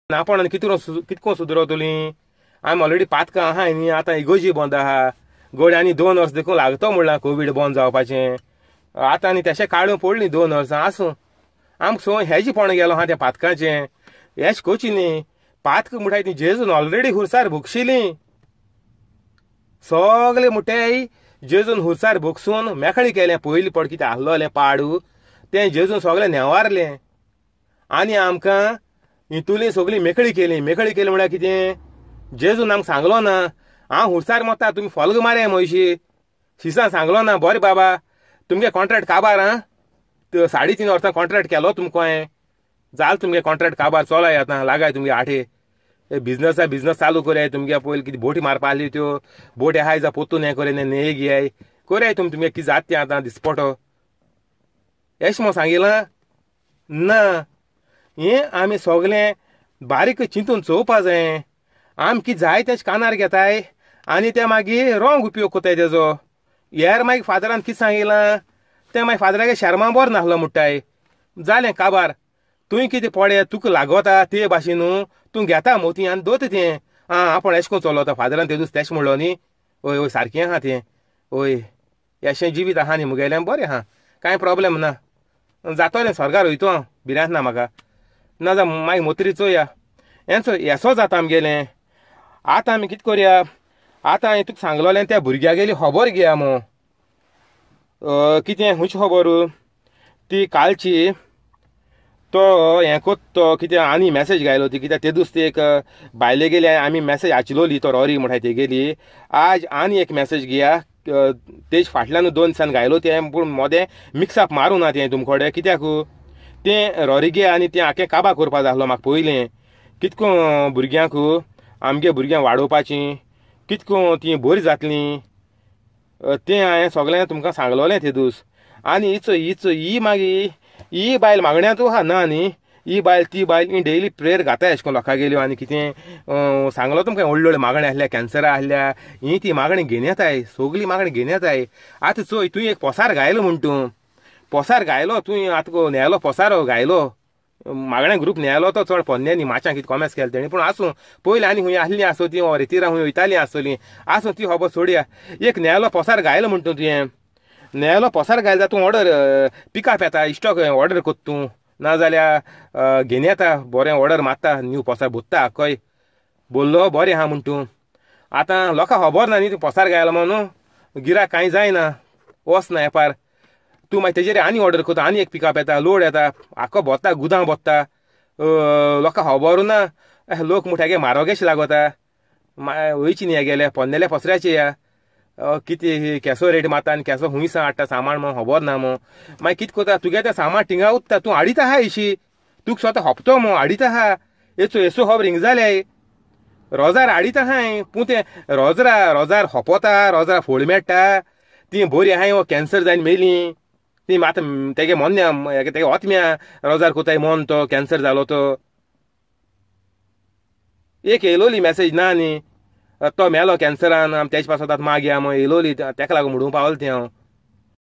आपण कितको सुदरवतली. आमी ऑलरेडी पातकां आहाय न्ही, आतां इगोजी बंद आहा गोड्यांनी 2 वर्स देखून लागतो म्हणलां कोवीड बंद जावपाचें. आतां आनी तेशें काडून पडलीं 2 वर्सां आसूं. आमकां सो हेजेपण गेलो आहा त्या पातकाचें. हेश कोची न्ही पातक म्हणटाय ती जेजून ऑलरेडी हुरसार भोगशिली. सगळे म्हणटाय जेजून हुरसार भोगसून मेकळी केलें. पयलीं पड कितें आहलोलें पाडू तें जेजून सगळें नेवारलें आनी आमकां हितुली सगळी मेकळी केली. मेकळी केली म्हळ्यार कितें, जेजून आमकां सांगलो ना हांव हुरसार मरता तुमी फोल्ग मारया म्हयशी. शिसान सांगलो ना बरें बाबा तुमगे कॉन्ट्रॅक्ट काबार आं, 3.5 वर्सां कॉन्ट्रॅक्ट केलो तुमकां हांवें, जाल तुमगे कॉन्ट्रॅक्ट काबार, चलाय आतां लागाय तुमगे आठे बिजनस बिजनस चालू करयाय. तुमगे पयलीं कितें बोटी मारपा आसली त्यो बोटी आहाय जा पोतून हें करया न्हंये घेयाय करयाय तुमी तुमगे कितें जाता तें आतां दिसपटो. एश म्हूण सांगिलां ना. हें आमी सगळें बारीक चिंतून चोवपा जाय. आमी कितें जाय तें कानार घेताय आनी ते मागीर रोंग उपयोग कोताय तेजो. हेर मागीर फादरान कितें सांगिलां तें मागीर फादरागे शर्मा बरो नासलो म्हणटाय. जालें काबार. तुवें कितें पडे तुका लागोता ते भाशेन न्हू तूं घेता मोती आनी दवरता तें. आं आपूण एशें करून चलोता फादरान ते दीस तेश म्हणलो न्ही, हय हय सारकें आहा तें, हय एशें जिवीत आहा न्ही मुगेलें, बरें आहा कांय प्रोब्लेम ना, जातोलें स्वर्गार वयतो हांव, भिरांत ना म्हाका. ना जा मागीर मोतरी चोया हेंचो येसो जाता आमगेलें. आतां आमी कितें करया, आतां हांवें तुका सांगलोलें त्या भुरग्यागेली खबर घेया मू. कितें खंयची खबर ती कालची तो हें कोत तो कितें आनी मॅसेज घायलो ती कित्याक ते दीस ती एक बायले गेली आमी मॅसेज आचिलोली तो रॉरी म्हणटाय तेगेली. आज आनी एक मॅसेज घेया तेज फाटल्यान 2 दिसान घायलो तें, पूण मोदें मिक्सअप मारूं ना तें तुमकोडे कित्याक तें रॉरी गे आनी तें आखें काबा करपा जाय आसलो म्हाका पयलें. कितको भुरग्यांक आमगे भुरग्यांक वाडोवपाचीं कितको तीं बरीं जातलीं तें हांवें सगळें तुमकां सांगलोलें ते दीस. आनी हिचो हिचो ही मागीर ही बायल मागण्यांतू आहा ना न्ही, ही बायल ती बायल ही डेली प्रेयर घाताय अशें करून लोकां गेल्यो आनी कितें सांगलो तुमकां व्हडल्यो व्हडल्यो मागण्यो आसल्या कॅन्सरा आसल्या ही ती मागणी घेवन येताय सगळी मागणी घेवन येताय. आतां चोय तुवें एक पोसार घायलो म्हूण तूं पोसार घायलो तुवें आतां न्हेलो पोसारो घायलो मागण्या ग्रूप न्हेलो तो चड पोन्न्यांनी माचां कितें कॉमेस केलें तेणी. पूण आसूं पयलीं आनी खूंय आसलीं आसो ती रेतिरां खूंय वयतालीं आसतलीं आसूं ती खबर सोडया. एक न्हेलो पोसार घायलो म्हूण तूं तुवें न्हेलो पोसार घायलो जाल्यार तूं ऑर्डर पिकअप येता इश्टॉक ऑर्डर कोत्ता तूं, नाजाल्यार घेवन येता बरें ऑर्डर मारता न्यू पोसार भोत्ता आखय बोल्लो बरें आहा म्हूण तूं. आतां लोकांक खबर ना न्ही तूं पोसार घायलो म्हणून गिराक कांय जायना वच ना एपार तूं मागीर तेजेर आनी ऑर्डर करता आनी एक पिकअप येता लोड येता आख्खो भोत्ता गुदांव भोत्ता लोकांक खबर ना. लोक म्हणटा गे म्हारोगेश लागोता वयची न्ही गेले पोन्नेले पसऱ्याचे या कितें केसो रेट मारता आनी केसो हुंयसा हाडटा सामान म्हूण खबर ना मू. मागीर कितें करता तुगे तें सामान थिंगा उत्ता तूं हाडीत आहा एशी तुका स्वता हप्तो मू हाडीत आहा येचो येसो खबर हिंग जाल्याय रोजार हाडीत आहाय पूण तें रोजरा रोजार हपोता रोजरा फोळ मेळटा ती बरी आहाय कॅन्सर जायन मेली ती आतां तेगे मोन्या तेगे ओतम्या रोजार कोताय मन तो कॅन्सर जालो तो. एक येयलोली मॅसेज ना न्ही तो मेलो कॅन्सरान आमी तेजे पासत आतां मागया म्हूण येयलोली तेका लागून म्हणूंक पावलो तें हांव.